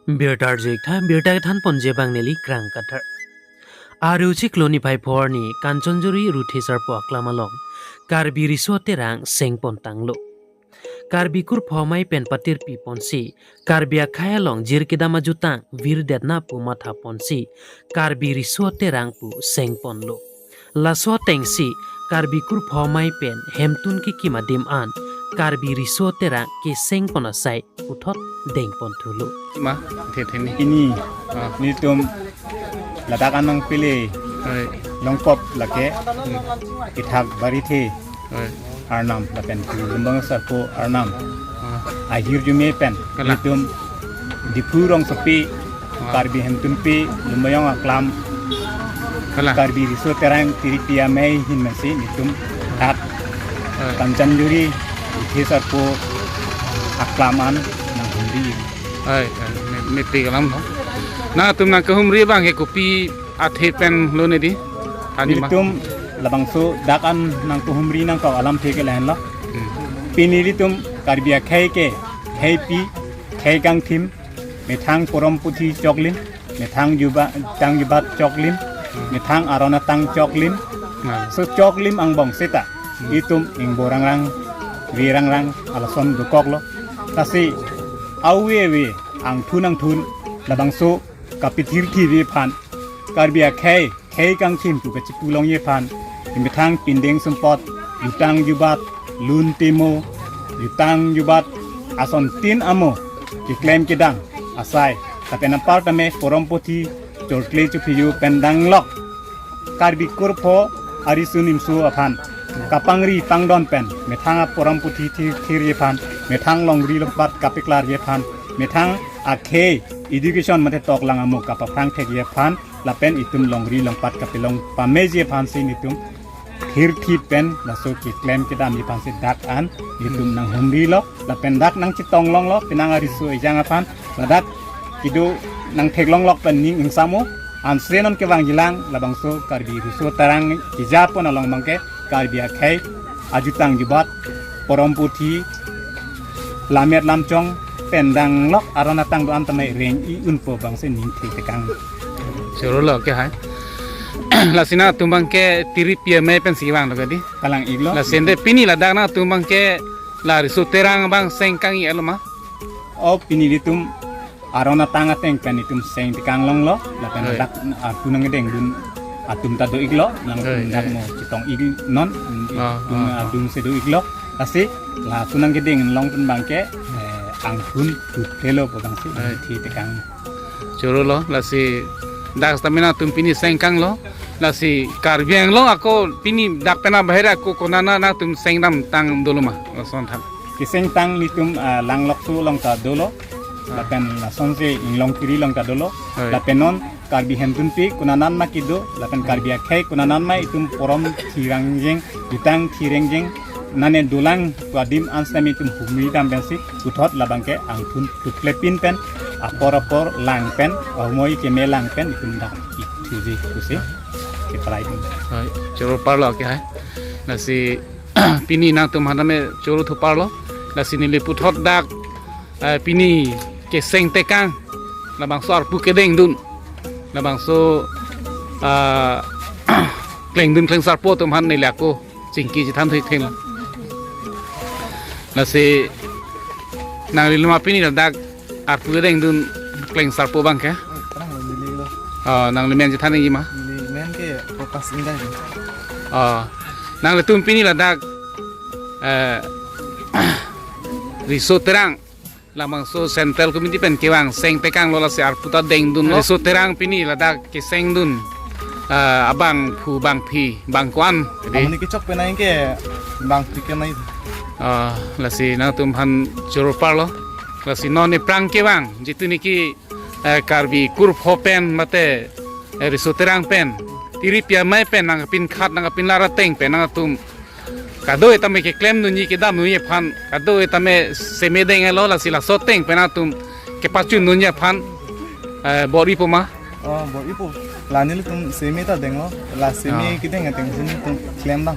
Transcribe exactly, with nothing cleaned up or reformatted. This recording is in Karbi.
Birta arju-ik tha, birta kethan ponji abang neli Krang Kathar. Aru chiklo niphai phor arni Kanchanjuri Ruthe Sarpo aklam along Karbi Riso Terang seng pon tanglo. Karbi kurpho amei pen patirpi ponsi Karbi akhei along jir kedam ajutang virdetna pu matha ponsi Karbi Riso Terang pu seng ponlo. Laso atengsi Karbi kurpho amei pen hemtun kekim adim an Karbi Riso Terang keseng pon asai puthot deng pon thulo. Ma, the the ni. Ini Ah. nelitum ladak anang pele Oi, longkop lake ithak barithe oi. Arnam lapen pu Lumbajong Sarpo Arnam Ah. ahirjume pen Kalang. nelitum Diphu rongsopi Ah. Karbi hemtunpi Lumbajong aklam Kalang. Karbi Riso Terang tiripi amei ahin pensi nelitum dak Oi. Kanchanjuri Ruthe Sarpo aklam an nanghumri. Oi, oi, me-, mepik alam lo. Nangtum nangkehumri abang ke kopi athe pen lo ne di? Ani ma? Nelitum labangso dak an nangkehumri nangkok alamthe ke lahenlo. Hmm. Pini nelitum Karbi akhei ke, kheipi, khei kangthim, methang porom puthi choklim, methang juba, tang jubat choklim, methang aron atang choklim. Nah. So choklim angbong seta, Hmm. itum ingbo rangrang, ve rangrang, alason dokoklo. Lasi, ave ave, angthun angthun, labangso kapithirthive aphan, Karbi akhei, khei kangthim pu kachipu longji aphan, methang pindeng sumpot, jutang jubat, lun timo, jutang jubat, asontin amo, keklem kedam asai, lapen apar tame porom puthi, chortle chophiyo pen danglok Karbi kurpho ariso nimso aphan kapangri pangdon pen, methang aporom puthi thir thirji aphan, methang longri longpat kapeklarji aphan, methang akhei education mate toklang amo kapaphrang thekji aphan, lapen itum longri longpat kapelong pameji aphansi nelitum thirthi pen laso keklem kedamji aphansi dak an nelitum Hmm. nanghumrilo, lapen dak nangchetong longlo, penang ariso ejang aphan, ladak kedo nangtheklonglok pen ning ingsamo, anse non kevangjilang, labangso Karbi Riso Terang keja pon along abangke, Karbi akhei, ajutang jubat, porom puthi, lammet lamchong, pen danglok, aron atang do-an tame reng-i unpo abangsi ning the tekang. Choro lo ke hai. Lasi nangtum abangke tiripi amei pensi vanglo ke di? Kalang-iklo. Lasi ante pini ladak nangtum abangke la Riso Terang abang seng kang-i lo ma? Oh, pini nelitum aron atang ateng pen itum seng tekang longlo, lapen Oi. dak arpu nangkedengdun atum ta do-iklo, nang Oi, dak oi. mo chetong-ik non, Ah, itum ah, ah. adung si do-iklo. Lasi, la arpu nangkedeng long pen abangke, eh, angthun thuplelo pu abangsi Oi. the tekang. Choro lo, lasi dak stamina nangtum pini seng kanglo, lasi Karbi Anglong ako pini dak pen abahir ako konana nangtum seng damtang dolo ma, lason than. Keseng tang nelitum, ah, Langlokso along ta dolo, Ah. lapen lasonsi Inglongkiri along ta dolo, Oi. lapen non Karbi hemtunpi konanama kedo, lapen Karbi akhei konanama itum porom thirang jeng, jutang thirang jeng, nane dolang pu adim an sitame itum humri dam pensi, puthot labangke angthun thuple pin pen, apor apor lang pen, ahumoi keme lang pen, itum dak ik thuji pusi, kepalai pin. Hai, choro parlo ke hai. Lasi pini nangtum aphan tame choro thu parlo. Lasi neli puthot dak, eh, pini keseng tekang, labangso arpu kedengdun, labangso, ah, klengdun klengsarpo atum aphan neli ako chingki chethan thu-ik thenglo. Lasi nangli lema pini ladak arpu kedengdun klengsarpo abangke? Nangli men chethan nangji ma? Neli men ke Prokas Ingai. Oh, nanglitum pini ladak, eh, Riso Terang, labangso Central Committee pen kevang seng tekanglo, lasi arpu ta dengdunlo. Riso Terang pini ladak kesengdun, eh, abangphu bangphi bang ko-an. Jadi, amonit kechok penang ke bangphi kenai. Ah, lasi nangtum aphan choro parlo. Lasi non aphrang kevang, jitu niki, eh, Karbi kurpho pen mate, eh, Riso Terang pen, tiripi amei pen nangpinkhat nangpinlar ateng pen nangtum kadokave tame keklemdunji kedamdunji aphan, kadokave tame seme denglo, lasi laso ateng pen nangtum kepachundunji aphan, eh, bor-ipo ma? Oh, bor-ipo. La nelitum seme ta denglo, la seme Ah. kedeng atengsi nelitum klemdam.